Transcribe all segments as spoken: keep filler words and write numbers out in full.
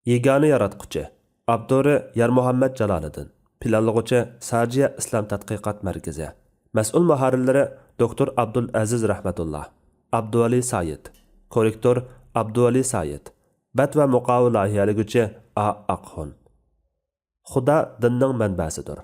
يېگانە ياراتقۇچى. ئاپتورى يارمۇھەممەت جالالىدىن. پىلانلىغۇچى ساجىيە ئىسلام تەتقىقات مەركىزى. مەسئۇل مۇھەررىرلىرى دوكتور ئابدۇل ئەزىز رەھمەتۇللا، ئابدۇۋەلى سايىت. كوررېكتور ئابدۇۋەلى سايىت. بەت ۋە مۇقاۋا لايىھەلىگۈچى ئا ئاقخۇن. خۇدا دىننىڭ مەنبەسىدۇر.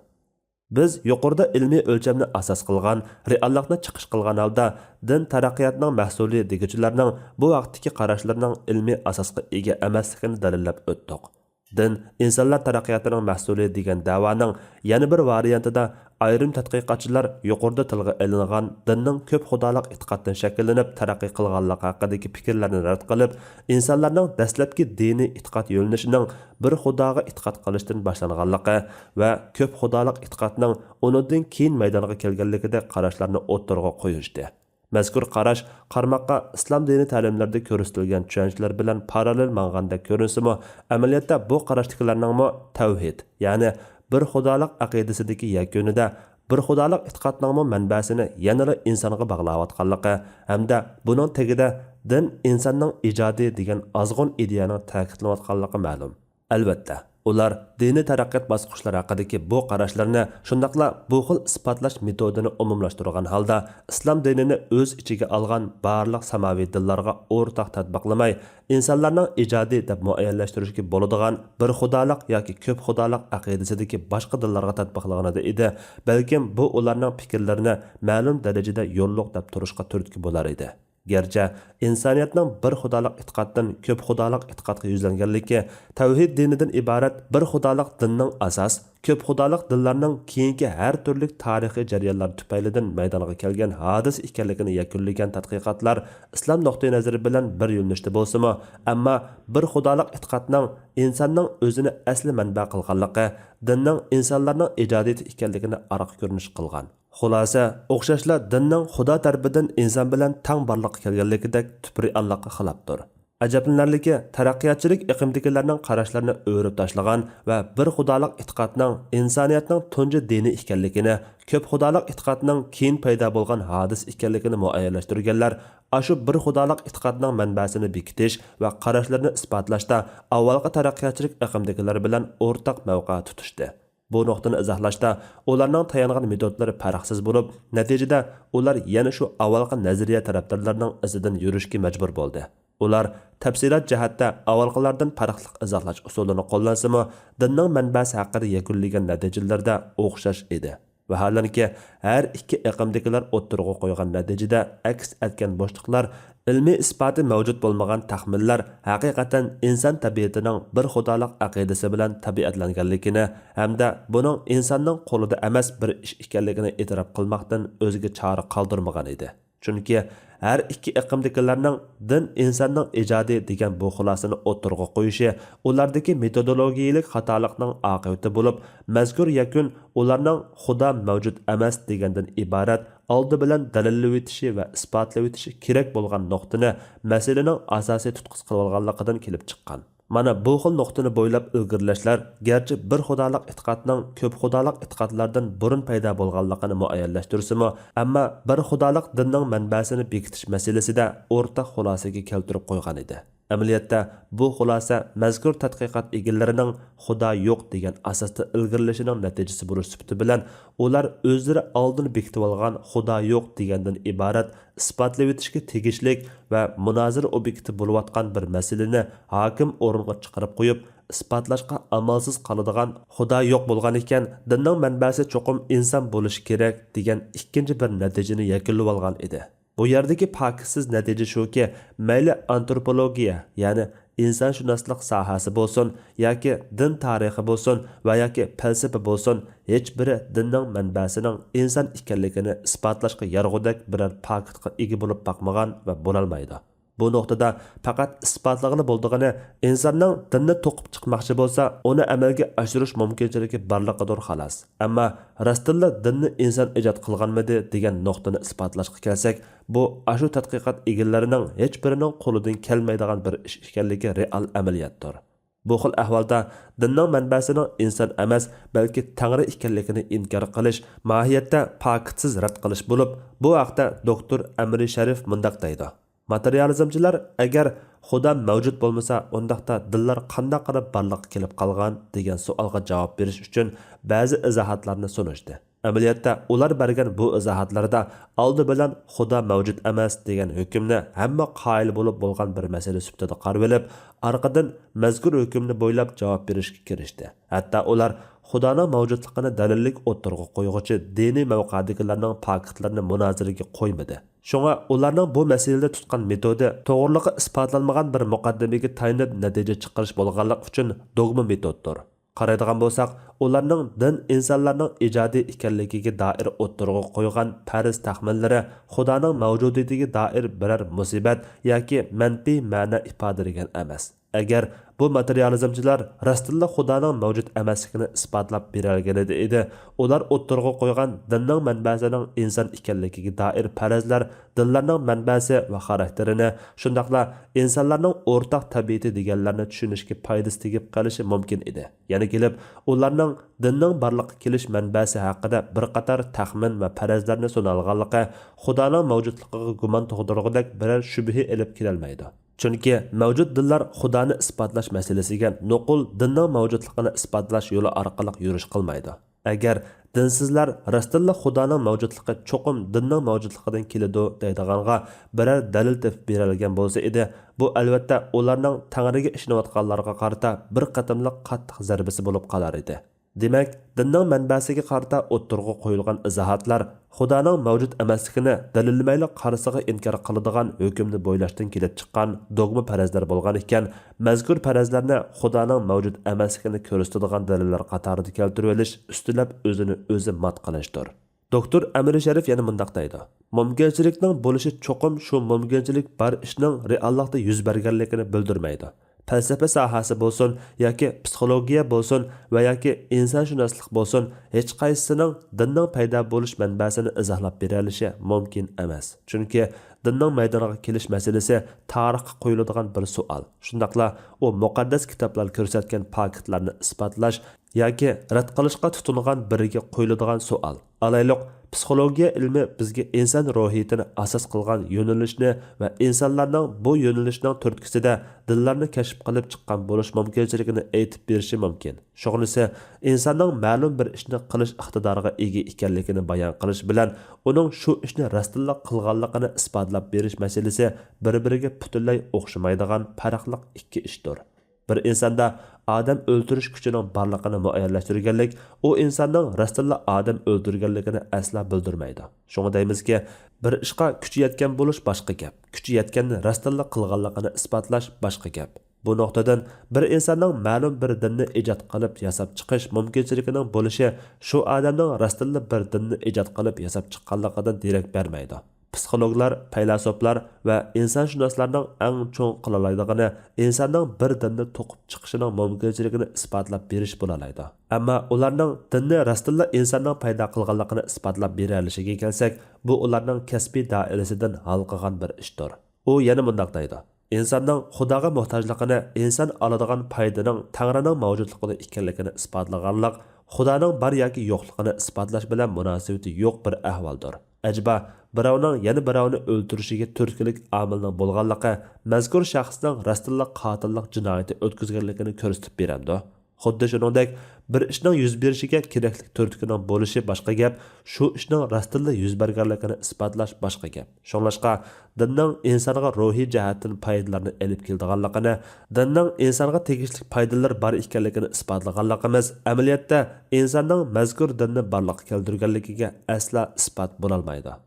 بىز يۇقىرىدا ئىلمىي ئۆلچەمنى ئاساس قىلغان رېئاللىقنى چىقىش قىلغان ھالدا دىن تەرەققىياتنىڭ مەھسۇلى دېگۈچىلەرنىڭ بۇ ھەقتىكى قاراشلىرىنىڭ ئىلمىي ئاساسقا ئىگە ئەمەسلىكىنى دەلىللەپ ئۆتتۇق. دىن ئىنسانلار تەرەققىياتىنىڭ مەھسۇلى دېگەن دەۋانىڭ يەنە بىر ۋارىيانتىدا ئايرىم تەتقىقاتچىلار يۇقىرىدا تىلغا ئېلىنغان دىننىڭ كۆپ خۇدالىق ئېتىقادتىن شەكىللىنىپ تەرەققىي قىلغانلىقى ھەققىدىكى پىكىرلەرنى رەت قىلىپ، ئىنسانلارنىڭ دەسلەپكى دىنىي ئېتىقاد يۆنىلىشىنىڭ بىر خۇداغا ئېتىقاد قىلىشتىن باشلانغانلىقى ۋە كۆپ خۇدالىق ئېتىقادنىڭ ئۇنىڭدىن كېيىن مەيدانغا كەلگەنلىكىدەك قاراشلارنى ئوتتۇرىغا قويۇشتى. مەزكۇر قاراش قارىماققا ئىسلام دىنى تەلىملىرىدە كۆرسىتىلگەن چۈشەنچىلەر بىلەن پاراللېل ماڭغاندەك كۆرۈنسىمۇ، ئەمەلىيەتتە بۇ قاراشتىكىلەرنىڭمۇ تەۋھىد، يەنى بىر خۇدالىق ئەقىدىسىدىكى يەكۈنىدە بىر خۇدالىق ئېتىقادنىڭمۇ مەنبەسىنى يەنىلا ئىنسانغا باغلاۋاتقانلىقى ھەمدە بۇنىڭ تېگىدە دىن ئىنساننىڭ ئىجادى دېگەن ئازغۇن ئىدىيەنىڭ تەكىتلىنىۋاتقانلىقى مەلۇم. ئەلۋەتتە، ئۇلار دىنىي تەرەققىيات باسقۇچلىرى ھەققىدىكى بۇ قاراشلىرىنى، شۇنداقلا بۇ خىل ئىسپاتلاش مېتودىنى ئومۇملاشتۇرغان ھالدا، ئىسلام دىنىنى ئۆز ئىچىگە ئالغان بارلىق ساماۋى دىنلارغا ئورتاق تەتبىقلىماي، ئىنسانلارنىڭ ئىجادى دەپ مۇئەييەنلەشتۈرۈشكە بولىدىغان بىر خۇدالىق ياكى كۆپ خۇدالىق ئەقىدىسىدىكى باشقا دىنلارغا تەتبىقلىغىنىدا ئىدى، بەلكىم بۇ ئۇلارنىڭ پىكىرلىرىنى مەلۇم دەرىجىدە يورۇقلۇق دەپ تۇرۇشقا تۈرتكە بولار ئىدى. گەرچە ئىنسانىيەتنىڭ بىر خۇدالىق ئېتىقادتىن كۆپ خۇدالىق ئېتىقادقا يۈزلەنگەنلىكى، تەۋھىد دىنىدىن ئىبارەت بىر خۇدالىق دىننىڭ ئاساس، كۆپ خۇدالىق دىنلارنىڭ كېيىنكى ھەر تۈرلۈك تارىخىي جەريانلار تۈپەيلىدىن مەيدانغا كەلگەن ھادىسە ئىكەنلىكىنى يەكۈنلىگەن تەتقىقاتلار ئىسلام نۇقتىئى نەزىرى بىلەن بىر يۆنىلىشتە بولسىمۇ، ئەمما بىر خۇدالىق ئېتىقادنىڭ ئىنساننىڭ ئۆزىنى ئەسلى مەنبە قىلغانلىقى، دىننىڭ ئىنسانلارنىڭ ئىجادىيىتى ئىكەنلىكىنى ئارقا كۆرۈنۈش قىلغان. خۇلاسە، ئوخشاشلا دىننىڭ خۇدا تەرىپىدىن ئىنسان بىلەن تەڭ بارلىققا كەلگەنلىكىدەك تۈپ رېئاللىققا خىلاپتۇر. ئەجەبلىنەرلىكى، تەرەققىياتچىلىك ئېقىمدىكىلەرنىڭ قاراشلىرىنى ئۆرۈپ تاشلىغان ۋە بىر خۇدالىق ئېتىقادنىڭ ئىنسانىيەتنىڭ تۇنجى دىنى ئىكەنلىكىنى، كۆپ خۇدالىق ئېتىقادنىڭ كېيىن پەيدا بولغان ھادىسە ئىكەنلىكىنى مۇئەييەنلەشتۈرگەنلەر ئاشۇ بىر خۇدالىق ئېتىقادنىڭ مەنبەسىنى بېكىتىش ۋە قاراشلىرىنى ئىسپاتلاشتا ئاۋۋالقى تەرەققىياتچىلىك ئېقىمدىكىلەر بىلەن ئورتاق مەۋقە تۇتۇشتى. بۇ نۇقتىنى ئىزاھلاشتا ئۇلارنىڭ تايانغان مېتودلىرى پەرقسىز بولۇپ، نەتىجىدە ئۇلار يەنە شۇ ئاۋۋالقى نەزەرىيە تەرەپدارلىرىنىڭ ئىزىدىن يۈرۈشكە مەجبۇر بولدى. ئۇلار تەپسىلات جەھەتتە ئاۋۋالقىلاردىن پەرقلىق ئىزاھلاش ئۇسۇلىنى قوللانسىمۇ، دىننىڭ مەنبەسى ھەققىدە يەكۈنلىگەن نەتىجىلىرىدە ئوخشاش ئىدى. ۋاھالەنكى، ھەر ئىككى ئېقىمدىكىلەر ئوتتۇرىغا قويغان نەتىجىدە ئەكس ئەتكەن بوشلۇقلار، ئىلمىي ئىسپاتى مەۋجۇت بولمىغان تەخمىنلەر ھەقىقەتەن ئىنسان تەبىئىتىنىڭ بىر خۇدالىق ئەقىدىسى بىلەن تەبىئەتلەنگەنلىكىنى ھەمدە بۇنىڭ ئىنساننىڭ قولىدا ئەمەس بىر ئىش ئىكەنلىكىنى ئېتىراپ قىلماقتىن ئۆزگە چارە قالدۇرمىغان ئىدى. چۈنكى ھەر ئىككى ئېقىمدىكىلەرنىڭ دىن ئىنساننىڭ ئىجادى دېگەن بۇ خۇلاسىنى ئوتتۇرىغا قويۇشى ئۇلاردىكى مېتودولوگىيىلىك خاتالىقنىڭ ئاقىۋىتى بولۇپ، مەزكۇر يەكۈن ئۇلارنىڭ خۇدا مەۋجۇت ئەمەس دېگەندىن ئىبارەت ئالدى بىلەن دەلىللىۋېتىشى ۋە ئىسپاتلىۋېتىشى كېرەك بولغان نۇقتىنى مەسىلىنىڭ ئاساسىي تۇتقىسى قىلىۋالغانلىقىدىن كېلىپ چىققان. مانا بۇ خىل نۇقتىنى بويلاپ ئىلگىرىلەشلەر گەرچە بىر خۇدالىق ئېتىقادنىڭ كۆپ خۇدالىق ئېتىقادلاردىن بۇرۇن پەيدا بولغانلىقىنى مۇئەييەنلەشتۈرسىمۇ، ئەمما بىر خۇدالىق دىننىڭ مەنبەسىنى بېكىتىش مەسىلىسىدە ئورتاق خۇلاسىگە كەلتۈرۈپ قويغان ئىدى. ئەمەلىيەتتە، بۇ خۇلاسە مەزكۇر تەتقىقات ئىگىلىرىنىڭ خۇدا يوق دېگەن ئاساستا ئىلگىرىلىشىنىڭ نەتىجىسى بولۇش سۈپىتى بىلەن، ئۇلار ئۆزلىرى ئالدىن بېكىتىۋالغان خۇدا يوق دېگەندىن ئىبارەت ئىسپاتلىۋېتىشكە تېگىشلىك ۋە مۇنازىرە ئوبيېكتى بولۇۋاتقان بىر مەسىلىنى ھاكىم ئورۇنغا چىقىرىپ قويۇپ، ئىسپاتلاشقا ئامالسىز قالىدىغان خۇدا يوق بولغان ئىكەن، دىننىڭ مەنبەسى چوقۇم ئىنسان بولۇشى كېرەك دېگەن ئىككىنچى بىر نەتىجىنى يەكۈنلىۋالغان ئىدى. بۇ يەردىكى پاكىتسىز نەتىجە شۇكى، مەيلى ئانتروپولوگىيە، يەنى ئىنسانشۇناسلىق ساھەسى بولسۇن ياكى دىن تارىخى بولسۇن ۋە ياكى پەلسەپە بولسۇن، ھېچبىرى دىننىڭ مەنبەسىنىڭ ئىنسان ئىكەنلىكىنى ئىسپاتلاشقا يارىغۇدەك بىرەر پاكىتقا ئىگە بولۇپ باقمىغان ۋە بولالمايدۇ. بۇ نۇقتىدا پەقەت ئىسپاتلىغىلى بولىدىغىنى ئىنساننىڭ دىننى توقۇپ چىقماقچى بولسا، ئۇنى ئەمەلگە ئاشۇرۇش مۇمكىنچىلىكى بارلىقىدۇر، خالاس. ئەمما راستتىنلا دىننى ئىنسان ئىجاد قىلغانمىدى دېگەن نۇقتىنى ئىسپاتلاشقا كەلسەك، بۇ ئاشۇ تەتقىقات ئىگىلىرىنىڭ ھېچبىرىنىڭ قولىدىن كەلمەيدىغان بىر ئىش ئىكەنلىكى رېئال ئەمەلىيەتتۇر. بۇ خىل ئەھۋالدا دىننىڭ مەنبەسىنىڭ ئىنسان ئەمەس، بەلكى تەڭرى ئىكەنلىكىنى ئىنكار قىلىش ماھىيەتتە پاكىتسىز رەت قىلىش بولۇپ، بۇ ھەقتە دوكتور ئەمرى شەرىف مۇنداق دەيدۇ: ماتېرىيالىزمچىلار ئەگەر خۇدا مەۋجۇت بولمىسا، ئۇنداقتا دىنلار قانداق قىلىپ بارلىققا كېلىپ قالغان دېگەن سوئالغا جاۋاب بېرىش ئۈچۈن بەزى ئىزاھاتلارنى سۇنۇشتى. ئەمەلىيەتتە، ئۇلار بەرگەن بۇ ئىزاھاتلاردا ئالدى بىلەن خۇدا مەۋجۇت ئەمەس دېگەن ھۆكۈمنى ھەممە قايىل بولۇپ بولغان بىر مەسىلە سۈپىتىدە قارىۋېلىپ، ئارقىدىن مەزكۇر ھۆكۈمنى بويلاپ جاۋاب بېرىشكە كىرىشتى. ھەتتا ئۇلار خۇدانىڭ مەۋجۇتلۇقىنى دەلىللىك ئوتتۇرىغا قويغۇچى دىنىي مەۋقەدىكىلەرنىڭ پاكىتلىرىنى مۇنازىرىگە قويمىدى. شۇڭا ئۇلارنىڭ بۇ مەسىلىدە تۇتقان مېتودى توغرىلىقى ئىسپاتلانمىغان بىر مۇقەددىمىگە تايىنىپ نەتىجە چىقىرىش بولغانلىقى ئۈچۈن دوگما مېتودتۇر. قارايدىغان بولساق، ئۇلارنىڭ دىن ئىنسانلارنىڭ ئىجادىي ئىكەنلىكىگە دائىر ئوتتۇرىغا قويغان پەرەز تەخمىنلىرى خۇدانىڭ مەۋجۇدىيىتىگە دائىر بىرەر مۇسىبەت ياكى مەنپىي مەنە ئىپادىلىگەن ئەمەس. ئەگەر بۇ ماتېرىيالىزمچىلار راستتىنلا خۇدانىڭ مەۋجۇت ئەمەسلىكىنى ئىسپاتلاپ بېرەلىگەنىدى ئىدى، ئۇلار ئوتتۇرىغا قويغان دىننىڭ مەنبەسىنىڭ ئىنسان ئىكەنلىكىگە دائىر پەرەزلەر دىنلارنىڭ مەنبەسى ۋە خاراكتېرىنى، شۇنداقلا ئىنسانلارنىڭ ئورتاق تەبىئىتى دېگەنلەرنى چۈشىنىشكە پايدىسى تېگىپ قېلىشى مۇمكىن ئىدى. يەنە كېلىپ، ئۇلارنىڭ دىننىڭ بارلىققا كېلىش مەنبەسى ھەققىدە بىر قاتار تەخمىن ۋە پەرەزلەرنى سۇنالىغانلىقى خۇدانىڭ مەۋجۇتلۇقىغا گۇمان تۇغدۇرغۇدەك بىرەر شۈبھە ئېلىپ كېلەلمەيدۇ. چۈنكى مەۋجۇت دىنلار خۇدانى ئىسپاتلاش مەسىلىسىگە نوقۇل دىننىڭ مەۋجۇتلۇقىنى ئىسپاتلاش يولى ئارقىلىق يۈرۈش قىلمايدۇ. ئەگەر دىنسىزلار راستتىنلا خۇدانىڭ مەۋجۇتلۇقى چوقۇم دىننىڭ مەۋجۇتلۇقىدىن كېلىدۇ دەيدىغانغا بىرەر دەلىل تېپىپ بېرەلىگەن بولسا ئىدى، بۇ ئەلۋەتتە ئۇلارنىڭ تەڭرىگە ئىشىنىۋاتقانلارغا قارىتا بىر قېتىملىق قاتتىق زەربىسى بولۇپ قالار ئىدى. دېمەك، دىننىڭ مەنبەسىگە قارىتا ئوتتۇرىغا قويۇلغان ئىزاھاتلار خۇدانىڭ مەۋجۇت ئەمەسلىكىنى دەلىللىمەيلا قارىسىغا ئىنكار قىلىدىغان ھۆكۈمنى بويلاشتىن كېلىپ چىققان دوگما پەرەزلەر بولغان ئىكەن، مەزكۇر پەرەزلەرنى خۇدانىڭ مەۋجۇت ئەمەسلىكىنى كۆرسىتىدىغان دەلىللەر قاتارىدا كەلتۈرۈۋېلىش ئۈستىلەپ ئۆزىنى ئۆزى مات قىلىشتۇر. دوكتور ئەمىرى شەرىپ يەنە مۇنداق دەيدۇ، مۇمكىنچىلىكنىڭ بولۇشى چوقۇم شۇ مۇمكىنچىلىك بار ئىشنىڭ رېئاللىقتا يۈز بەرگەنلىكىنى بىلدۈرمەيدۇ. پەلسەپە ساھەسى بولسۇن ياكى پسىخولوگىيە بولسۇن ۋە ياكى ئىنسانشۇناسلىق بولسۇن، ھېچقايسىسىنىڭ دىننىڭ پەيدا بولۇش مەنبەسىنى ئىزاھلاپ بېرەلىشى مۇمكىن ئەمەس. چۈنكى دىننىڭ مەيدانغا كېلىش مەسىلىسى تارىخقا قويۇلىدىغان بىر سوئال. شۇنداقلا ئۇ مۇقەددەس كىتابلار كۆرسەتكەن پاكىتلارنى ئىسپاتلاش ياكى رەت قىلىشقا تۇتۇنغان بىرىگە قويۇلىدىغان سوئال. ئالايلۇق، پسىخولوگىيە ئىلمى بىزگە ئىنسان روھىيىتىنى ئاساس قىلغان يۆنىلىشنى ۋە ئىنسانلارنىڭ بۇ يۆنىلىشنىڭ تۈرتكىسىدە دىنلارنى كەشىپ قىلىپ چىققان بولۇش مۇمكىنچىلىكىنى ئېيتىپ بېرىشى مۇمكىن. شۇغىنىسى، ئىنساننىڭ مەلۇم بىر ئىشنى قىلىش ئىقتىدارىغا ئىگە ئىكەنلىكىنى بايان قىلىش بىلەن ئۇنىڭ شۇ ئىشنى راستتىنلا قىلغانلىقىنى ئىسپاتلاپ بېرىش مەسىلىسى بىر-بىرىگە پۈتۈنلەي ئوخشىمايدىغان پەرقلىق ئىككى ئىشتۇر. بىر ئىنساندا ئادەم ئۆلتۈرۈش كۈچىنىڭ بارلىقىنى مۇئەييەنلەشتۈرگەنلىك ئۇ ئىنساننىڭ راستتىنلا ئادەم ئۆلتۈرگەنلىكىنى ئەسلا بىلدۈرمەيدۇ. شۇڭا دەيمىزكى، بىر ئىشقا كۈچى يەتكەن بولۇش باشقا گەپ، كۈچى يەتكەننى راستتىنلا قىلغانلىقىنى ئىسپاتلاش باشقا گەپ. بۇ نۇقتىدىن بىر ئىنساننىڭ مەلۇم بىر دىننى ئىجاد قىلىپ ياساپ چىقىش مۇمكىنچىلىكىنىڭ بولۇشى شۇ ئادەمنىڭ راستتىنلا بىر دىننى ئىجاد قىلىپ ياساپ چىققانلىقىدىن دېرەك بەرمەيدۇ. پسىخولوگلار، پەيلاسوپلار ۋە ئىنسانشۇناسلارنىڭ ئەڭ چوڭ قىلالايدىغىنى ئىنساننىڭ بىر دىننى توقۇپ چىقىشىنىڭ مۇمكىنچىلىكىنى ئىسپاتلاپ بېرىش بولالايدۇ. ئەمما ئۇلارنىڭ دىننى راستتىنلا ئىنساننىڭ پەيدا قىلغانلىقىنى ئىسپاتلاپ بېرەلىشىگە كەلسەك، بۇ ئۇلارنىڭ كەسپىي دائىرىسىدىن ھالقىغان بىر ئىشتۇر. ئۇ يەنە مۇنداق دەيدۇ، ئىنساننىڭ خۇداغا موھتاجلىقىنى ئىنسان ئالىدىغان پايدىنىڭ تەڭرىنىڭ مەۋجۇتلۇقىدا ئىكەنلىكىنى ئىسپاتلىغانلىق خۇدانىڭ بار ياكى يوقلۇقىنى ئىسپاتلاش بىلەن مۇناسىۋىتى يوق بىر ئەھۋالدۇر. ئەجەبا، بىراۋنىڭ يەنە بىراۋنى ئۆلتۈرۈشىگە تۈرتكىلىك ئامىلنىڭ بولغانلىقى مەزكۇر شەخسنىڭ راستتىنلا قاتىللىق جىنايىتى ئۆتكۈزگەنلىكىنى كۆرسىتىپ بېرەمدۇ؟ خۇددى شۇنىڭدەك، بىر ئىشنىڭ يۈز بېرىشىگە كېرەكلىك تۈرتكىنىڭ بولۇشى باشقا گەپ، شۇ ئىشنىڭ راستتىنلا يۈز بەرگەنلىكىنى ئىسپاتلاش باشقا گەپ. شۇڭلاشقا، دىننىڭ ئىنسانغا روھىي جەھەتتىن پايدىلارنى ئېلىپ كېلىدىغانلىقىنى، دىننىڭ ئىنسانغا تېگىشلىك پايدىلىرى بار ئىكەنلىكىنى ئىسپاتلىغانلىقىمىز ئەمەلىيەتتە ئىنساننىڭ مەزكۇر دىننى بارلىققا كەلتۈرگەنلىكىگە ئەسلا ئىسپات بولالمايدۇ.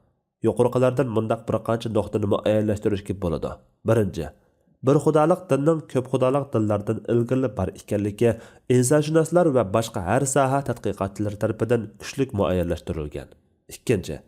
يۇقىرىقىلاردىن مۇنداق بىر قانچە نۇقتىنى مۇئەييەنلەشتۈرۈشكە بولىدۇ. بىرىنچى، بىر خۇدالىق دىننىڭ كۆپ خۇدالىق دىنلاردىن ئىلگىرىلا بار ئىكەنلىكى ئىنسانشۇناسلار ۋە باشقا ھەر ساھە تەتقىقاتچىلىرى تەرىپىدىن كۈچلۈك مۇئەييەنلەشتۈرۈلگەن. ئىككىنچى،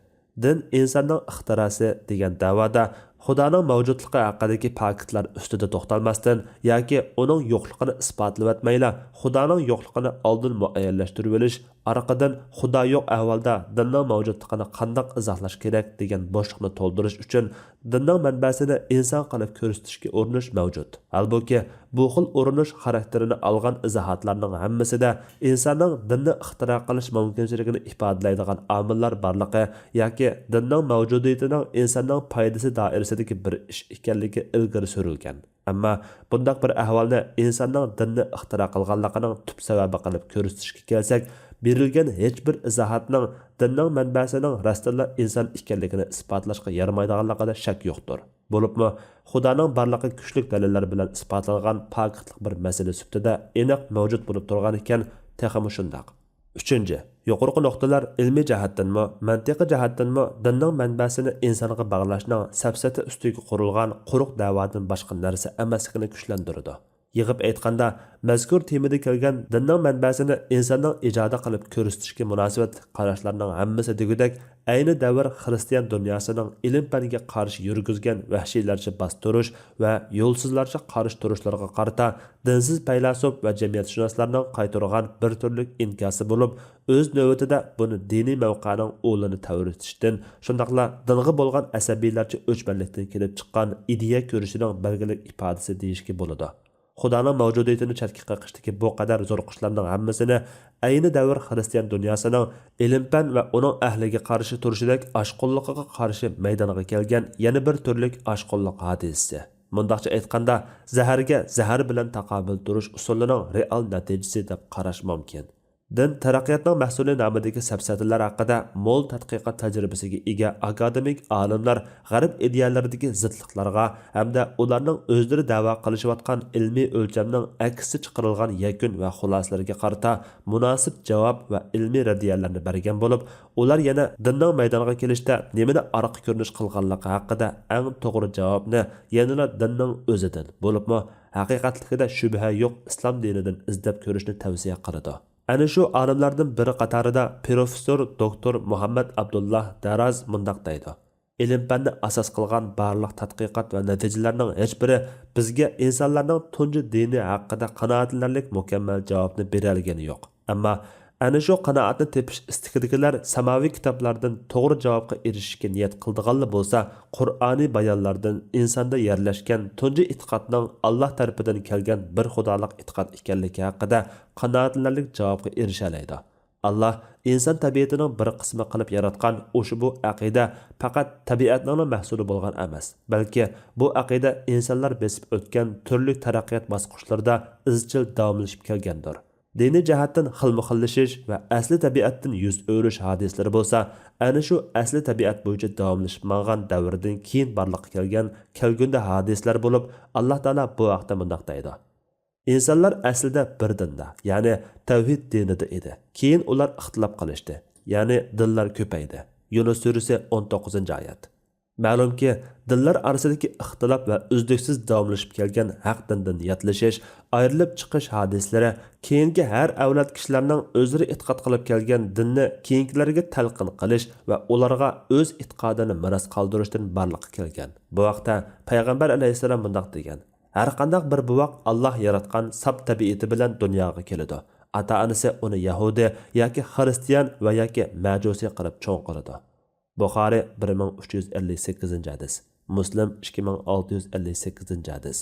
دىن ئىنساننىڭ ئىختىراسى دېگەن دەۋادا خۇدانىڭ مەۋجۇتلۇقى ھەققىدىكى پاكىتلار ئۈستىدە توختالماستىن ياكى ئۇنىڭ يوقلۇقىنى ئىسپاتلىۋەتمەيلا، خۇدانىڭ يوقلۇقىنى ئالدىن مۇئەييەنلەشتۈرۈۋېلىش، ئارقىدىن خۇدا يوق ئەھۋالدا دىننىڭ مەۋجۇتلۇقىنى قانداق ئىزاھلاش كېرەك دېگەن بوشلۇقنى تولدۇرۇش ئۈچۈن دىننىڭ مەنبەسىنى ئىنسان قىلىپ كۆرسىتىشكە ئۇرۇنۇش مەۋجۇت. ھالبۇكى، بۇ خىل ئۇرۇنۇش خاراكتېرىنى ئالغان ئىزاھاتلارنىڭ ھەممىسىدە ئىنساننىڭ دىننى ئىختىرا قىلىش مۇمكىنچىلىكىنى ئىپادىلەيدىغان ئامىللار بارلىقى ياكى دىننىڭ مەۋجۇدىيىتىنىڭ ئىنساننىڭ پايدىسى دائىرىسىدىكى بىر ئىش ئىكەنلىكى ئىلگىرى سۈرۈلگەن. ئەمما بۇنداق بىر ئەھۋالنى ئىنساننىڭ دىننى ئىختىرا قىلغانلىقىنىڭ تۈپ سەۋەبى قىلىپ كۆرسىتىشكە كەلسەك، بېرىلگەن ھېچبىر ئىزاھاتنىڭ دىننىڭ مەنبەسىنىڭ راستتىنلا ئىنسان ئىكەنلىكىنى ئىسپاتلاشقا يارىمايدىغانلىقىدا شەك يوقتۇر. بولۇپمۇ خۇدانىڭ بارلىقى كۈچلۈك دەلىللەر بىلەن ئىسپاتلانغان پاكىتلىق بىر مەسىلە سۈپىتىدە ئېنىق مەۋجۇت بولۇپ تۇرغانىكەن، تېخىمۇ شۇنداق. ئۈچىنچى، يۇقىرىقى نۇقتىلار ئىلمىي جەھەتتىنمۇ، مەنتىقىي جەھەتتىنمۇ دىننىڭ مەنبەسىنى ئىنسانغا باغلاشنىڭ سەپسەتە ئۈستىگە قۇرۇلغان قۇرۇق دەۋادىن باشقا نەرسە ئەمەسلىكىنى كۈچلەندۈرىدۇ. يىغىپ ئېيتقاندا، مەزكۇر تېمىدا كەلگەن دىننىڭ مەنبەسىنى ئىنساننىڭ ئىجادى قىلىپ كۆرسىتىشكە مۇناسىۋەتلىك قاراشلارنىڭ ھەممىسى دېگۈدەك ئەينى دەۋر خىرىستىيان دۇنياسىنىڭ ئىلىم-پەنگە قارشى يۈرگۈزگەن ۋەھشىيلەرچە باستۇرۇش ۋە يولسىزلارچە قارشى تۇرۇشلىرىغا قارىتا دىنسىز پەيلاسوپ ۋە جەمئىيەتشۇناسلارنىڭ قايتۇرغان بىر تۈرلۈك ئىنكاسى بولۇپ، ئۆز نۆۋىتىدە بۇنى دىنىي مەۋقەنىڭ ئۇلىنى تەۋرىتىشتىن، شۇنداقلا دىنغا بولغان ئەسەبىيلەرچە ئۆچمەنلىكتىن كېلىپ چىققان ئىدىيە كۈرىشىنىڭ بەلگىلىك ئىپادىسى دېيىشكە بولىدۇ. خۇدانىڭ مەۋجۇدىيىتىنى چەتكە قېقىشتىكى بۇ قەدەر زور قۇشلارنىڭ ھەممىسىنى ئەينى دەۋر خىرىستىيان دۇنياسىنىڭ ئىلىم-پەن ۋە ئۇنىڭ ئەھلىگە قارشى تۇرۇشىدەك ئاشقۇنلۇقىغا قارشى مەيدانغا كەلگەن يەنە بىر تۈرلۈك ئاشقۇنلۇق ھادىسىسى. مۇنداقچە ئېيتقاندا، زەھەرگە زەھەر بىلەن تاقابىل تۇرۇش ئۇسۇلىنىڭ رېئال نەتىجىسى دەپ قاراش مۇمكىن. دىن تەرەققىياتنىڭ مەھسۇلى نامىدىكى سەپسەتىلەر ھەققىدە مول تەتقىقات تەجرىبىسىگە ئىگە ئاكادېمىك ئالىملار غەرب ئىدىيەلىرىدىكى زىتلىقلارغا ھەمدە ئۇلارنىڭ ئۆزلىرى دەۋا قىلىشىۋاتقان ئىلمىي ئۆلچەمنىڭ ئەكسىچە چىقىرىلغان يەكۈن ۋە خۇلاسىلىرىگە قارىتا مۇناسىپ جاۋاب ۋە ئىلمىي رەددىيەلەرنى بەرگەن بولۇپ، ئۇلار يەنە دىننىڭ مەيدانغا كېلىشتە نېمىنى ئارقا كۆرۈنۈش قىلغانلىقى ھەققىدە ئەڭ توغرا جاۋابنى يەنىلا دىننىڭ ئۆزىدىن، بولۇپمۇ ھەقىقەتلىكىدە شۈبھە يوق ئىسلام دىنىدىن ئىزدەپ كۆرۈشنى تەۋسىيە قىلىدۇ. ئەنە شۇ ئالىملاردىن بىرى قاتارىدا پروفېسسور دوكتور مۇھەممەد ئابدۇللا داراز مۇنداق دەيدۇ: «ئىلىم-پەننى ئاساس قىلغان بارلىق تەتقىقات ۋە نەتىجىلەرنىڭ ھېچبىرى بىزگە ئىنسانلارنىڭ تۇنجى دىنى ھەققىدە قانائەتلىنەرلىك مۇكەممەل جاۋابنى بېرەلىگىنى يوق. ئەمما ئەنە شۇ قانائەتنى تېپىش ئىستىكىدىكىلەر ساماۋىي كىتابلاردىن توغرا جاۋابقا ئېرىشىشكە نىيەت قىلىدىغانلا بولسا، قۇرئانىي بايانلاردىن ئىنساندا يەرلەشكەن تۇنجى ئېتىقادنىڭ ئاللا تەرىپىدىن كەلگەن بىر خۇدالىق ئېتىقاد ئىكەنلىكى ھەققىدە قانائەتلىنەرلىك جاۋابقا ئېرىشەلەيدۇ.» ئاللا ئىنسان تەبىئىتىنىڭ بىر قىسمى قىلىپ ياراتقان ئۇشبۇ ئەقىدە پەقەت تەبىئەتنىڭلا مەھسۇلى بولغان ئەمەس، بەلكى بۇ ئەقىدە ئىنسانلار بېسىپ ئۆتكەن تۈرلۈك تەرەققىيات باسقۇچلىرىدا ئىزچىل داۋاملىشىپ كەلگەندۇر. دىنىي جەھەتتىن خىلمۇخىللىشىش ۋە ئەسلى تەبىئەتتىن يۈز ئۆرۈش ھادىسىلىرى بولسا، ئەنە شۇ ئەسلى تەبىئەت بويىچە داۋاملىشىپ ماڭغان دەۋردىن كېيىن بارلىققا كەلگەن كەلگۈندە ھادىسىلەر بولۇپ، ئاللا تائالا بۇ ھەقتە مۇنداق دەيدۇ: «ئىنسانلار ئەسلىدە بىر دىندا، يەنى تەۋھىد دىنىدا ئىدى. كېيىن ئۇلار ئىختىلاپ قىلىشتى، يەنى دىنلار كۆپەيدى.» يۇنۇس سۈرىسى، ئون توققۇزىنچى ئايەت. مەلۇمكى، دىنلار ئارىسىدىكى ئىختىلاپ ۋە ئۈزلۈكسىز داۋاملىشىپ كەلگەن ھەق دىندىن ياتلىشىش، ئايرىلىپ چىقىش ھادىسىلىرى كېيىنكى ھەر ئەۋلاد كىشىلەرنىڭ ئۆزلىرى ئېتىقاد قىلىپ كەلگەن دىننى كېيىنكىلەرگە تەلقىن قىلىش ۋە ئۇلارغا ئۆز ئېتىقادىنى مىراس قالدۇرۇشتىن بارلىققا كەلگەن. بۇ ھەقتە پەيغەمبەر ئەلەيھىسسالام مۇنداق دېگەن: «ھەرقانداق بىر بوۋاق ئاللا ياراتقان ساپ تەبىئىتى بىلەن دۇنياغا كېلىدۇ. ئاتا-ئانىسى ئۇنى يەھۇدىي ياكى خىرىستىيان ۋە ياكى مەجۇسىي قىلىپ چوڭ قىلىدۇ.» بۇخارىي، بىر مىڭ ئۈچ يۈز ئەللىك سەككىزىنچى ھەدىس. مۇسلىم، ئىككى مىڭ ئالتە يۈز ئەللىك سەككىزىنچى ھەدىس.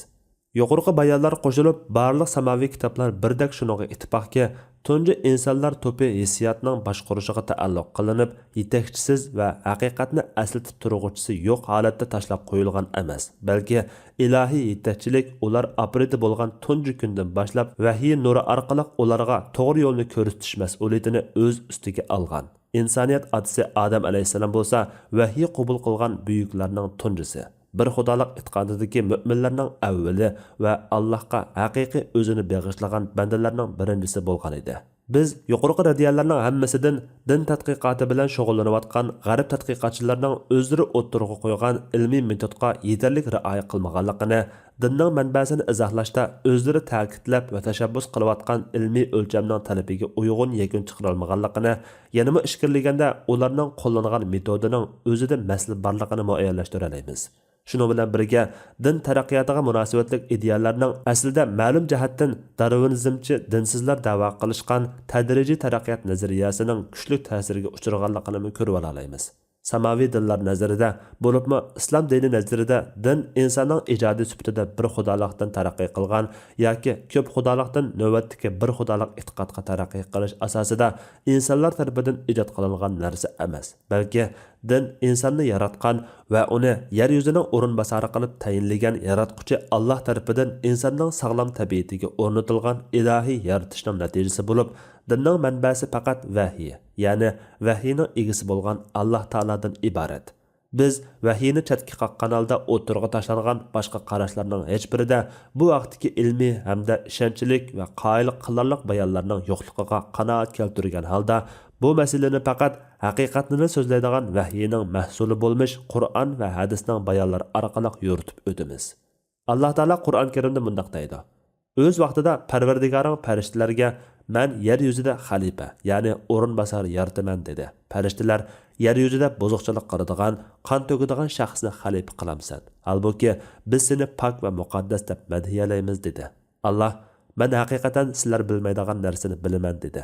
يۇقىرىقى بايانلار قوشۇلۇپ، بارلىق ساماۋىي كىتابلار بىردەك شۇنىڭغا ئىتتىپاقكى، تۇنجى ئىنسانلار توپى ھېسسىياتنىڭ باشقۇرۇشىغا تەئەللۇق قىلىنىپ، يېتەكچىسىز ۋە ھەقىقەتنى ئەسلىتىپ تۇرغۇچىسى يوق ھالەتتە تاشلاپ قويۇلغان ئەمەس، بەلكى ئىلاھىي يېتەكچىلىك ئۇلار ئاپىرىدە بولغان تۇنجى كۈندىن باشلاپ ۋەھىي نۇرى ئارقىلىق ئۇلارغا توغرا يولنى كۆرسىتىش مەسئۇلىيىتىنى ئۆز ئۈستىگە ئالغان. ئىنسانىيەت ئاتىسى ئادەم ئەلەيھىسسالام بولسا ۋەھىي قوبۇل قىلغان بۈيۈكلەرنىڭ تۇنجىسى، بىر خۇدالىق ئېتىقادىدىكى مۆمىنلەرنىڭ ئەۋۋىلى ۋە ئاللاھقا ھەقىقىي ئۆزىنى بېغىشلىغان بەندىلەرنىڭ بىرىنچىسى بولغان ئىدى. بىز يۇقىرىقى رەددىيەلەرنىڭ ھەممىسىدىن دىن تەتقىقاتى بىلەن شۇغۇللىنىۋاتقان غەرب تەتقىقاتچىلىرىنىڭ ئۆزلىرى ئوتتۇرىغا قويغان ئىلمىي مېتودقا يېتەرلىك رىئايە قىلمىغانلىقىنى، دىننىڭ مەنبەسىنى ئىزاھلاشتا ئۆزلىرى تەكىتلەپ ۋە تەشەببۇس قىلىۋاتقان ئىلمىي ئۆلچەمنىڭ تەلىپىگە ئۇيغۇن يەكۈن چىقىرالمىغانلىقىنى، يەنىمۇ ئىچكىرىلىگەندە ئۇلارنىڭ قوللانغان مېتودىنىڭ ئۆزىدە مەسىلە بارلىقىنى مۇئەييەنلەشتۈرەلەيمىز. شۇنىڭ بىلەن بىرگە، دىن تەرەققىياتىغا مۇناسىۋەتلىك ئىدىيەلەرنىڭ ئەسلىدە مەلۇم جەھەتتىن دارۋىنىزمچى دىنسىزلار دەۋا قىلىشقان تەدرىجىي تەرەققىيات نەزەرىيەسىنىڭ كۈچلۈك تەسىرىگە ئۇچرىغانلىقىنىمۇ كۆرۈۋالالايمىز. ساماۋى دىنلار نەزىرىدە، بولۇپمۇ ئىسلام دىنى نەزىرىدە دىن ئىنساننىڭ ئىجادى سۈپىتىدە بىر خۇدالىقتىن تەرەققىي قىلغان ياكى كۆپ خۇدالىقتىن نۆۋەتتىكى بىر خۇدالىق ئېتىقادقا تەرەققىي قىلىش ئاساسىدا ئىنسانلار تەرىپىدىن ئىجاد قىلىنغان نەرسە ئەمەس، بەلكى دىن ئىنساننى ياراتقان ۋە ئۇنى يەر يۈزىنىڭ ئورۇنباسارى قىلىپ تەيىنلىگەن ياراتقۇچى ئاللاھ تەرىپىدىن ئىنساننىڭ ساغلام تەبىئىتىگە ئورنىتىلغان ئىلاھىي يارىتىشنىڭ نەتىجىسى بولۇپ، دىننىڭ مەنبەسى پەقەت ۋەھىي، يەنى ۋەھىينىڭ ئىگىسى بولغان ئاللاھ تائالادىن ئىبارەت. بىز ۋەھىينى چەتكە قاققان ھالدا ئوتتۇرىغا تاشلانغان باشقا قاراشلارنىڭ ھېچبىرىدە بۇ ھەقتىكى ئىلمىي ھەمدە ئىشەنچلىك ۋە قايىل قىلارلىق بايانلارنىڭ يوقلۇقىغا قانائەت كەلتۈرگەن ھالدا، بۇ مەسىلىنى پەقەت ھەقىقەتنىلا سۆزلەيدىغان ۋەھىينىڭ مەھسۇلى بولمىش قۇرئان ۋە ھەدىسنىڭ بايانلىرى ئارقىلىق يورۇتۇپ ئۆتىمىز. ئاللاھ تائالا قۇرئان كەرىمدە مۇنداق دەيدۇ: ئۆز ۋاقتىدا پەرۋەردىگارىڭ پەرىشتىلەرگە، مەن يەر يۈزىدە خەلىپە، يەنى ئورۇنباسار يارىتىمەن، دېدى. پەرىشتىلەر، يەر يۈزىدە بۇزۇقچىلىق قىلىدىغان، قان تۆكىدىغان شەخسنى خەلىپە قىلامسەن؟ ھالبۇكى، بىز سېنى پاك ۋە مۇقەددەس دەپ مەدھىيەلەيمىز، دېدى. ئاللاھ، مەن ھەقىقەتەن سىلەر بىلمەيدىغان نەرسىنى بىلىمەن، دېدى.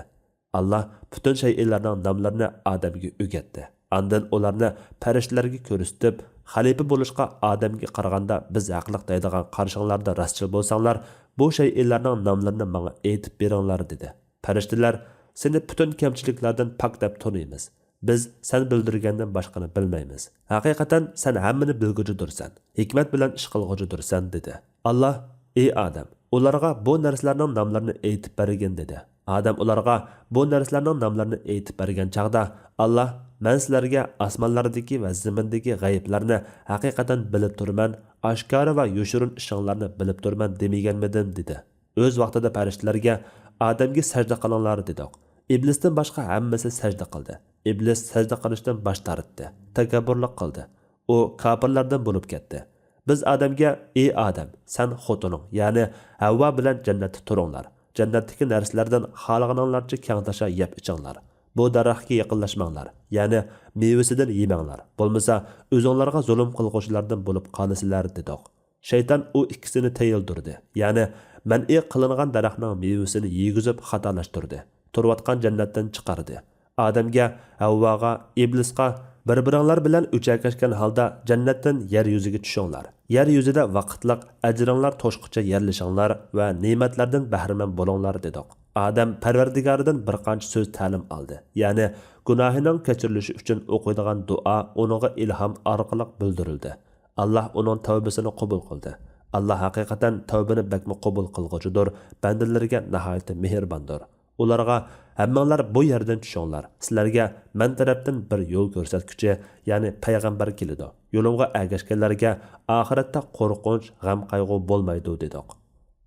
ئاللاھ پۈتۈن شەيئىلەرنىڭ ناملىرىنى ئادەمگە ئۆگەتتى. ئاندىن ئۇلارنى پەرىشتىلەرگە كۆرسىتىپ، خەلىپە بولۇشقا ئادەمگە قارىغاندا بىز ھەقلىق دەيدىغان قارىشىڭلاردا راستچىل بولساڭلار، بۇ شەيئىلەرنىڭ ناملىرىنى ماڭا ئېيتىپ بېرىڭلار، دېدى. پەرىشتىلەر، سېنى پۈتۈن كەمچىلىكلەردىن پاك دەپ تونۇيمىز. بىز سەن بىلدۈرگەندىن باشقىنى بىلمەيمىز. ھەقىقەتەن سەن ھەممىنى بىلگۈچىدۇرسەن، ھېكمەت بىلەن ئىش قىلغۇچىدۇرسەن، دېدى. ئاللاھ، ئى ئادەم، ئۇلارغا بۇ نەرسىلەرنىڭ ناملىرىنى ئېيتىپ بەرگىن، دېدى. ئادەم ئۇلارغا بۇ نەرسىلەرنىڭ ناملىرىنى ئېيتىپ بەرگەن چاغدا، ئاللاھ، مەن سىلەرگە ئاسمانلاردىكى ۋە زېمىندىكى غەيىبلەرنى ھەقىقەتەن بىلىپ تۇرىمەن، ئاشكارا ۋە يوشۇرۇن ئىشىڭلارنى بىلىپ تۇرىمەن دېمىگەنمىدىم؟ دېدى. ئۆز ۋاقتىدا پەرىشتىلەرگە، ئادەمگە سەجدە قىلىڭلار، دېدۇق. ئىبلىستىن باشقا ھەممىسى سەجدە قىلدى. ئىبلىس سەجدە قىلىشتىن باش تارتتى، تەكەببۇرلۇق قىلدى. ئۇ كاپىرلاردىن بولۇپ كەتتى. بىز ئادەمگە، ئى ئادەم، سەن خوتۇنۇڭ، يەنى ھەۋۋا بىلەن جەننەتتە تۇرۇڭلار. جەننەتتىكى نەرسىلەردىن خالىغىنىڭلارچە كەڭتاشا يەپ ئىچىڭلار. بۇ دەرەخكە يېقىنلاشماڭلار، يەنى مېۋىسىدىن يېمەڭلار، بولمىسا ئۆزۈڭلارغا زۇلۇم قىلغۇچىلاردىن بولۇپ قالىسىلەر، دېدۇق. شەيتان ئۇ ئىككىسىنى تېيىلدۈردى، يەنى مەنئى قىلىنغان دەرەخنىڭ مېۋىسىنى يېگۈزۈپ خاتالاشتۇردى، تۇرۇۋاتقان جەننەتتىن چىقاردى. ئادەمگە، ھەۋۋاغا، ئىبلىسقا، بىر-بىرىڭلار بىلەن ئۆچەكلەشكەن ھالدا جەننەتتىن يەر يۈزىگە چۈشۈڭلار. يەر يۈزىدە ۋاقىتلىق، ئەجرىڭلار توشقۇچە يەرلىشىڭلار ۋە نېمەتلەردىن بەھرىمەن بولۇڭلار، دېدۇق. ئادەم پەرۋەردىگارىدىن بىر قانچە سۆز تەلىم ئالدى، يەنى گۇناھىنىڭ كەچۈرۈلۈشى ئۈچۈن ئوقۇيدىغان دۇئا ئۇنىڭغا ئىلھام ئارقىلىق بىلدۈرۈلدى. ئاللاھ ئۇنىڭ تەۋبىسىنى قوبۇل قىلدى. ئاللاھ ھەقىقەتەن تەۋبىنى بەكمۇ قوبۇل قىلغۇچىدۇر، بەندىلىرىگە ناھايىتى مېھرىباندۇر. ئۇلارغا، ھەممىڭلار بۇ يەردىن چۈشۈڭلار، سىلەرگە مەن تەرەپتىن بىر يول كۆرسەتكۈچى، يەنى پەيغەمبەر كېلىدۇ. يولۇمغا ئەگەشكەنلەرگە ئاخىرەتتە قورقۇنچ، غەم-قايغۇ بولمايدۇ، دېدۇق.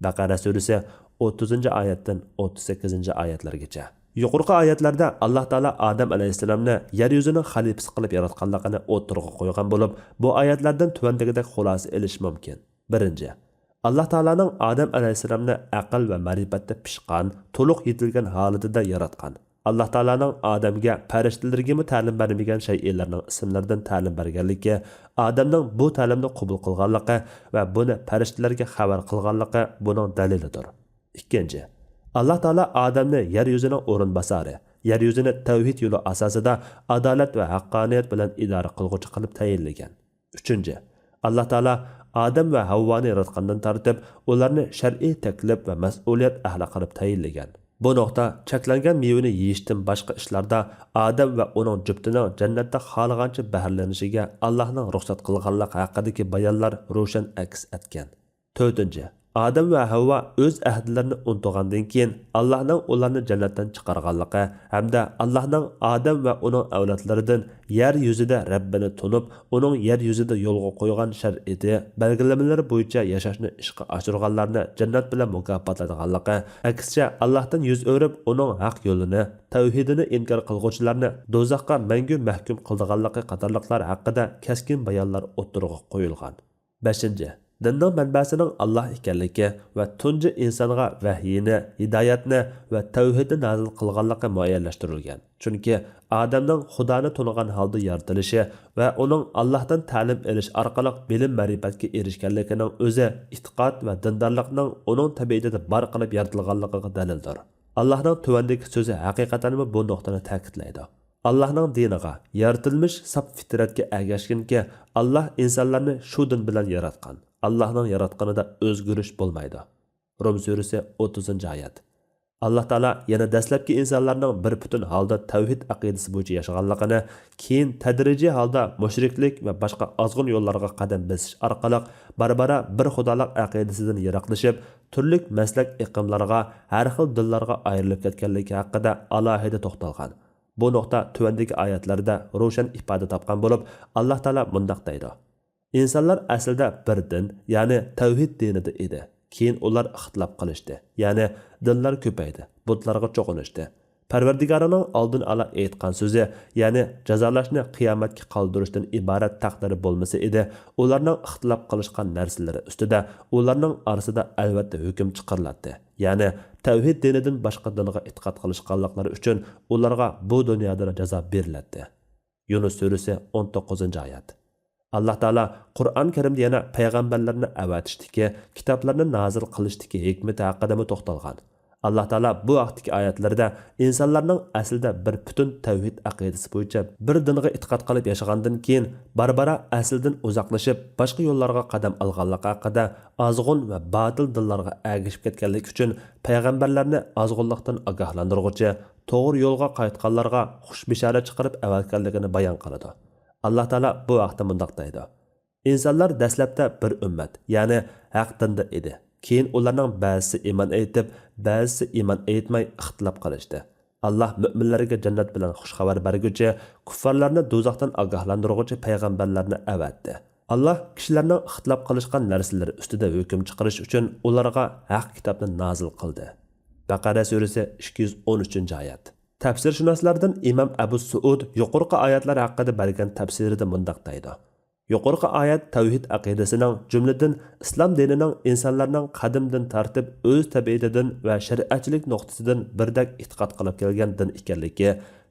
بەقەرە سۈرىسى ئوتتۇزىنچى ئايەتتىن ئوتتۇز سەككىزىنچى ئايەتلەرگىچە. يۇقىرىقى ئايەتلەردە ئاللاھ تائالا ئادەم ئەلەيھىسسالامنى يەر يۈزىنىڭ خەلىپىسى قىلىپ ياراتقانلىقىنى ئوتتۇرىغا قويغان بولۇپ، بۇ ئايەتلەردىن تۆۋەندىكىدەك خۇلاسە ئېلىش مۇمكىن. بىرىنچى، ئاللاھ تائالانىڭ ئادەم ئەلەيھىسسالامنى ئەقىل ۋە مەرىپەتتە پىشقان، تولۇق يېتىلگەن ھالىتىدە ياراتقان. ئاللاھ تائالانىڭ ئادەمگە پەرىشتىلىرىگىمۇ تەلىم بەرمىگەن شەيئىلەرنىڭ ئىسىملىرىدىن تەلىم بەرگەنلىكى، ئادەمنىڭ بۇ تەلىمنى قوبۇل قىلغانلىقى ۋە بۇنى پەرىشتىلەرگە خەۋەر قىلغانلىقى بۇنىڭ دەلىلىدۇر. ئىككىنچى، ئاللاھ تائالا ئادەمنى يەر يۈزىنىڭ ئورۇنباسارى، يەر يۈزىنى تەۋھىد يولى ئاساسىدا ئادالەت ۋە ھەققانىيەت بىلەن ئىدارە قىلغۇچى قىلىپ تەيىنلىگەن. ئۈچىنچى، ئاللاھ تائالا ئادەم ۋە ھەۋۋانى ياراتقاندىن تارتىپ، ئۇلارنى شەرئىي تەكلىپ ۋە مەسئۇلىيەت ئەھلى قىلىپ تەيىنلىگەن. بۇ نۇقتا چەكلەنگەن مېۋىنى يېيىشتىن باشقا ئىشلاردا ئادەم ۋە ئۇنىڭ جۈپتىنىڭ جەننەتتە خالىغانچە بەھرىلىنىشىگە ئاللاھنىڭ رۇخسەت قىلغانلىقى ھەققىدىكى بايانلار روشەن ئەكس ئەتكەن. تۆتىنچى، ئادەم ۋە ھەۋۋا ئۆز ئەھدىلىرىنى ئۇنتۇغاندىن كېيىن، ئاللاھنىڭ ئۇلارنى جەننەتتىن چىقارغانلىقى ھەمدە ئاللاھنىڭ ئادەم ۋە ئۇنىڭ ئەۋلادلىرىدىن يەر يۈزىدە رەببىنى تونۇپ، ئۇنىڭ يەر يۈزىدە يولغا قويغان شەرئىتى، بەلگىلىمىلىرى بويىچە ياشاشنى ئىشقا ئاشۇرغانلارنى جەننەت بىلەن مۇكاپاتلايدىغانلىقى، ئەكسىچە، ئاللاھتىن يۈز ئۆرۈپ، ئۇنىڭ ھەق يولىنى، تەۋھىدىنى ئىنكار قىلغۇچىلارنى دوزاخقا مەڭگۈ مەھكۇم قىلىدىغانلىقى قاتارلىقلار ھەققىدە كەسكىن بايانلار ئوتتۇرىغا قويۇلغان. بەشىنچى، دىننىڭ مەنبەسىنىڭ ئاللاھ ئىكەنلىكى ۋە تۇنجى ئىنسانغا ۋەھيىنى، ھىدايەتنى ۋە تەۋھىدنى نازىل قىلغانلىقى مۇئەييەنلەشتۈرۈلگەن. چۈنكى ئادەمنىڭ خۇدانى تونۇغان ھالدا يارىتىلىشى ۋە ئۇنىڭ ئاللاھتىن تەلىم ئېلىش ئارقىلىق بىلىم-مەرىپەتكە ئېرىشكەنلىكىنىڭ ئۆزى ئېتىقاد ۋە دىندارلىقنىڭ ئۇنىڭ تەبىئىتىدە بار قىلىپ يارىتىلغانلىقىغا دەلىلدۇر. ئاللاھنىڭ تۆۋەندىكى سۆزى ھەقىقەتەنمۇ بۇ نۇقتىنى تەكىتلەيدۇ. ئاللاھنىڭ دىنىغا، يارىتىلمىش ساپ فىترەتكە ئەگەشكىنكى، ئاللاھ ئىنسانلارنى شۇ دىن بىلەن ياراتقان. ئاللاھنىڭ ياراتقىنىدا ئۆزگىرىش بولمايدۇ. روم سۈرىسى، ئوتتۇزىنچى ئايەت. ئاللا تائالا يەنە دەسلەپكى ئىنسانلارنىڭ بىر پۈتۈن ھالدا تەۋھىد ئەقىدىسى بويىچە ياشىغانلىقىنى، كېيىن تەدرىجىي ھالدا مۇشرىكلىك ۋە باشقا ئازغۇن يوللارغا قەدەم بېسىش ئارقىلىق بارا-بارا بىر خۇدالىق ئەقىدىسىدىن يىراقلىشىپ، تۈرلۈك مەسلەك ئېقىملارغا، ھەر خىل دىنلارغا ئايرىلىپ كەتكەنلىكى ھەققىدە ئالاھىدە توختالغان. بۇ نۇقتا تۆۋەندىكى ئايەتلەردە روشەن ئىپادە تاپقان بولۇپ، ئاللا تائالا مۇنداق دەيدۇ: ئىنسانلار ئەسلىدە بىر دىن، يەنى تەۋھىد دىنىدا ئىدى. كېيىن ئۇلار ئىختىلاپ قىلىشتى، يەنى دىنلار كۆپەيدى، بۇتلارغا چوقۇنۇشتى. پەرۋەردىگارىنىڭ ئالدىن ئالا ئېيتقان سۆزى، يەنى جازالاشنى قىيامەتكە قالدۇرۇشتىن ئىبارەت تەقدىرى بولمىسا ئىدى، ئۇلارنىڭ ئىختىلاپ قىلىشقان نەرسىلىرى ئۈستىدە ئۇلارنىڭ ئارىسىدا ئەلۋەتتە ھۆكۈم چىقىرىلاتتى. يەنى تەۋھىد دىنىدىن باشقا دىنغا ئېتىقاد قىلىشقانلىقلىرى ئۈچۈن ئۇلارغا بۇ دۇنيادىلا جازا بېرىلەتتى. يۇنۇس سۈرىسى، ئون توققۇزىنچى ئايەت. ئاللا تائالا قۇرئان كەرىمدە يەنە پەيغەمبەرلەرنى ئەۋەتىشتىكى، كىتابلارنى نازىل قىلىشتىكى ھېكمىتى ھەققىدىمۇ توختالغان. ئاللا تائالا بۇ ھەقتىكى ئايەتلىرىدە ئىنسانلارنىڭ ئەسلىدە بىر پۈتۈن تەۋھىد ئەقىدىسى بويىچە بىر دىنغا ئېتىقاد قىلىپ ياشىغاندىن كېيىن، بارا-بارا ئەسلىدىن ئۇزاقلىشىپ، باشقا يوللارغا قەدەم ئالغانلىقى ھەققىدە ئازغۇن ۋە باتىل دىنلارغا ئەگىشىپ كەتكەنلىكى ئۈچۈن پەيغەمبەرلەرنى ئازغۇنلۇقتىن ئاگاھلاندۇرغۇچى، توغرا يولغا قايتقانلارغا خۇش بېشارەت چىقىرىپ ئەۋەتكەنلىكىنى بايان قىلىدۇ. ئاللا تائالا بۇ ھەقتە مۇنداق دەيدۇ: ئىنسانلار دەسلەپتە بىر ئۈممەت، يەنى ھەق دىندا ئىدى. كېيىن ئۇلارنىڭ بەزىسى ئىمان ئېيتىپ، بەزىسى ئىمان ئېيتماي ئىختىلاپ قىلىشتى. ئاللا مۆمىنلەرگە جەننەت بىلەن خۇش خەۋەر بەرگۈچى، كۇففارلارنى دوزاختىن ئاگاھلاندۇرغۇچى پەيغەمبەرلەرنى ئەۋەتتى. ئاللا كىشىلەرنىڭ ئىختىلاپ قىلىشقان نەرسىلىرى ئۈستىدە ھۆكۈم چىقىرىش ئۈچۈن ئۇلارغا ھەق كىتابنى نازىل قىلدى. بەقەرە سۈرىسى، ئىككى يۈز ئون ئۈچىنچى ئايەت. تەپسىرشۇناسلاردىن ئىمام ئەبۇ سۇئۇد يۇقىرىقى ئايەتلەر ھەققىدە بەرگەن تەپسىرىدە مۇنداق دەيدۇ: يۇقىرىقى ئايەت تەۋھىد ئەقىدىسىنىڭ، جۈملىدىن ئىسلام دىنىنىڭ ئىنسانلارنىڭ قەدىمدىن تارتىپ ئۆز تەبىئىتىدىن ۋە شەرئەتچىلىك نۇقتىسىدىن بىردەك ئېتىقاد قىلىپ كەلگەن دىن ئىكەنلىكى،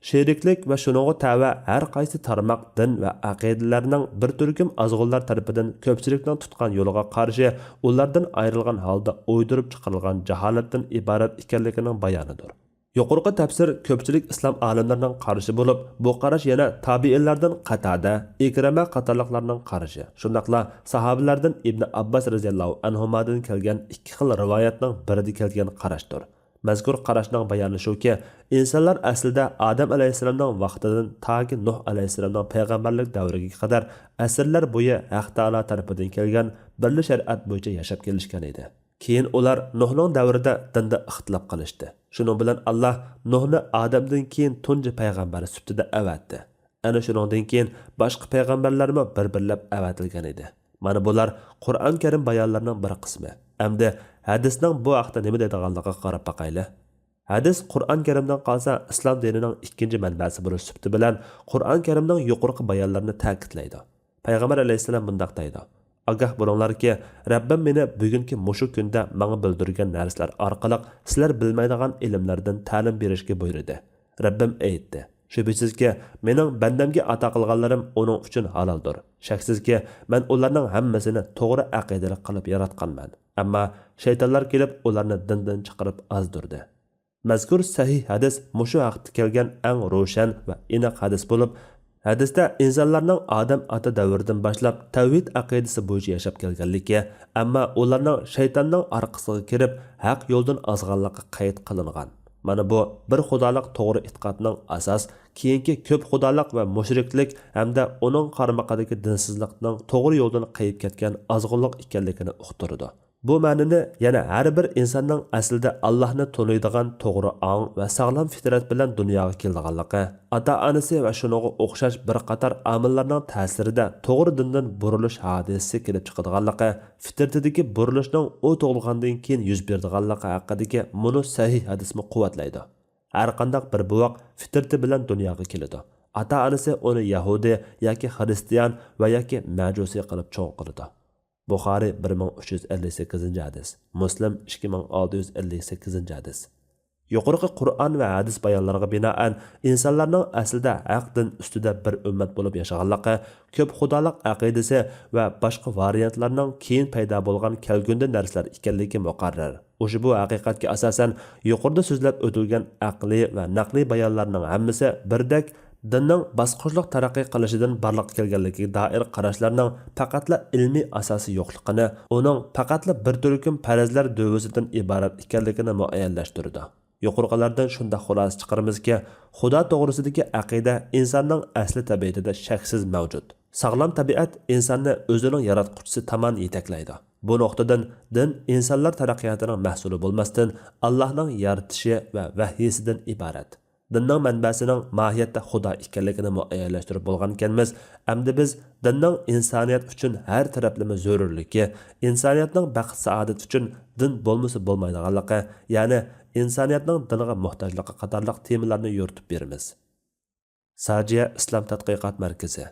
شېرىكلىك ۋە شۇنىڭغا تەۋە ھەر قايسى تارماق، دىن ۋە ئەقىدىلەرنىڭ بىر تۈركۈم ئازغۇنلار تەرىپىدىن كۆپچىلىكنىڭ تۇتقان يولىغا قارشى ئۇلاردىن ئايرىلغان ھالدا ئويدۇرۇپ چىقىرىلغان جاھالەتتىن ئىبارەت ئىكەنلىكىنىڭ بايانىدۇر. يۇقىرىقى تەپسىر كۆپچىلىك ئىسلام ئالىملىرىنىڭ قارىشى بولۇپ، بۇ قاراش يەنە تابىئىنلاردىن قاتادە، ئىكرىمە قاتارلىقلارنىڭ قارىشى، شۇنداقلا ساھابىلەردىن ئىبنى ئابباس رەزىياللاھۇ ئەنھۇمادىن كەلگەن ئىككى خىل رىۋايەتنىڭ بىرىدە كەلگەن قاراشتۇر. مەزكۇر قاراشنىڭ بايانى شۇكى، ئىنسانلار ئەسلىدە ئادەم ئەلەيھىسسالامنىڭ ۋاقتىدىن تاكى نۇھ ئەلەيھىسسالامنىڭ پەيغەمبەرلىك دەۋرىگە قەدەر ئەسىرلەر بويى ھەق تائالا تەرىپىدىن كەلگەن بىرلا شەرىئەت بويىچە ياشاپ كېلىشكەن ئىدى. كېيىن ئۇلار نۇھنىڭ دەۋرىدە دىندا ئىختىلاپ قىلىشتى. شۇنىڭ بىلەن ئاللا نۇھنى ئادەمدىن كېيىن تۇنجى پەيغەمبەر سۈپىتىدە ئەۋەتتى. ئەنە شۇنىڭدىن كېيىن باشقا پەيغەمبەرلەرمۇ بىر-بىرلەپ ئەۋەتىلگەن ئىدى. مانا بۇلار قۇرئان كەرىم بايانلىرىنىڭ بىر قىسمى. ئەمدى ھەدىسنىڭ بۇ ھەقتە نېمە دەيدىغانلىقىغا قاراپ باقايلى. ھەدىس قۇرئان كەرىمدىن قالسا ئىسلام دىنىنىڭ ئىككىنچى مەنبەسى بولۇش سۈپىتى بىلەن قۇرئان كەرىمنىڭ يۇقىرىقى بايانلىرىنى تەكىتلەيدۇ. پەيغەمبەر ئەلەيھىسسالام مۇنداق دەيدۇ: ئاگاھ بولۇڭلاركى، رەببىم مېنى بۈگۈنكى مۇشۇ كۈندە ماڭا بىلدۈرگەن نەرسىلەر ئارقىلىق سىلەر بىلمەيدىغان ئىلىملەردىن تەلىم بېرىشكە بۇيرۇدى. رەببىم ئېيتتى: شۈبھىسىزكى، مېنىڭ بەندەمگە ئاتا قىلغانلىرىم ئۇنىڭ ئۈچۈن ھالالدۇر. شەكسىزكى، مەن ئۇلارنىڭ ھەممىسىنى توغرا ئەقىدىلىك قىلىپ ياراتقانمەن. ئەمما شەيتانلار كېلىپ ئۇلارنى دىندىن چىقىرىپ ئازدۇردى. مەزكۇر سەھىھ ھەدىس مۇشۇ ھەقتە كەلگەن ئەڭ روشەن ۋە ئېنىق ھەدىس بولۇپ، ھەدىستە ئىنسانلارنىڭ ئادەم ئاتا دەۋرىدىن باشلاپ تەۋھىد ئەقىدىسى بويىچە ياشاپ كەلگەنلىكى، ئەمما ئۇلارنىڭ شەيتاننىڭ ئارقىسىغا كىرىپ ھەق يولدىن ئازغانلىقى قەيت قىلىنغان. مانا بۇ بىر خۇدالىق توغرا ئېتىقادنىڭ ئاساس، كېيىنكى كۆپ خۇدالىق ۋە مۇشرىكلىك ھەمدە ئۇنىڭ قارمىقىدىكى دىنسىزلىقنىڭ توغرا يولدىن قېيىپ كەتكەن ئازغۇنلۇق ئىكەنلىكىنى ئۇقتۇرىدۇ. بۇ مەنىنى يەنە ھەر بىر ئىنساننىڭ ئەسلىدە ئاللاھنى تونۇيدىغان توغرا ئاڭ ۋە ساغلام فىترەت بىلەن دۇنياغا كېلىدىغانلىقى، ئاتا-ئانىسى ۋە شۇنىڭغا ئوخشاش بىر قاتار ئامىللارنىڭ تەسىرىدە توغرا دىندىن بۇرۇلۇش ھادىسىسى كېلىپ چىقىدىغانلىقى، فىترىتىدىكى بۇرۇلۇشنىڭ ئۇ تۇغۇلغاندىن كېيىن يۈز بېرىدىغانلىقى ھەققىدىكى مۇنۇ سەھىھ ھەدىسمۇ قۇۋۋەتلەيدۇ. ھەرقانداق بىر بوۋاق فىترىتى بىلەن دۇنياغا كېلىدۇ. ئاتا-ئانىسى ئۇنى يەھۇدىي ياكى خىرىستىيان ۋە ياكى مەجۇسىي قىلىپ چوڭ قىلىدۇ. بۇخارىي بىر مىڭ ئۈچ يۈز ئەللىك سەككىزىنچى ھەدىس، مۇسلىم ئىككى مىڭ ئالتە يۈز ئەللىك سەككىزىنچى ھەدىس. يۇقىرىقى قۇرئان ۋە ھەدىس بايانلىرىغا بىنائەن، ئىنسانلارنىڭ ئەسلىدە ھەق دىن ئۈستىدە بىر ئۈممەت بولۇپ ياشىغانلىقى، كۆپ خۇدالىق ئەقىدىسى ۋە باشقا ۋارىيانتلارنىڭ كېيىن پەيدا بولغان كەلگۈندە نەرسىلەر ئىكەنلىكى مۇقەررەر. ئۇشبۇ ھەقىقەتكە ئاساسەن، يۇقىرىدا سۆزلەپ ئۆتۈلگەن ئەقلىي ۋە نەقلىي بايانلارنىڭ ھەممىسى بىردەك دىننىڭ باسقۇچلۇق تەرەققىي قىلىشىدىن بارلىققا كەلگەنلىكىگە دائىر قاراشلارنىڭ پەقەتلا ئىلمىي ئاساسى يوقلۇقىنى، ئۇنىڭ پەقەتلا بىر تۈركۈم پەرەزلەر دۆۋىسىدىن ئىبارەت ئىكەنلىكىنى مۇئەييەنلەشتۈرىدۇ. يۇقىرىقىلاردىن شۇنداق خۇلاسە چىقىرىمىزكى، خۇدا توغرىسىدىكى ئەقىدە ئىنساننىڭ ئەسلى تەبىئىتىدە شەكسىز مەۋجۇت. ساغلام تەبىئەت ئىنساننى ئۆزىنىڭ ياراتقۇچىسى تامان يېتەكلەيدۇ. بۇ نۇقتىدىن دىن ئىنسانلار تەرەققىياتىنىڭ مەھسۇلى بولماستىن، ئاللاھنىڭ يارىتىشى ۋە ۋەھيىسىدىن ئىبارەت. دىننىڭ مەنبەسىنىڭ ماھىيەتتە خۇدا ئىكەنلىكىنى مۇئەييەنلەشتۈرۈپ بولغانىكەنمىز، ئەمدى بىز دىننىڭ ئىنسانىيەت ئۈچۈن ھەر تەرەپلىمە زۆرۈرلۈكى، ئىنسانىيەتنىڭ بەخت-سائادىتى ئۈچۈن دىن بولمىسا بولمايدىغانلىقى، يەنى ئىنسانىيەتنىڭ دىنغا موھتاجلىقى قاتارلىق تېمىلارنى يورۇتۇپ بېرىمىز. ساجىيە ئىسلام تەتقىقات مەركىزى.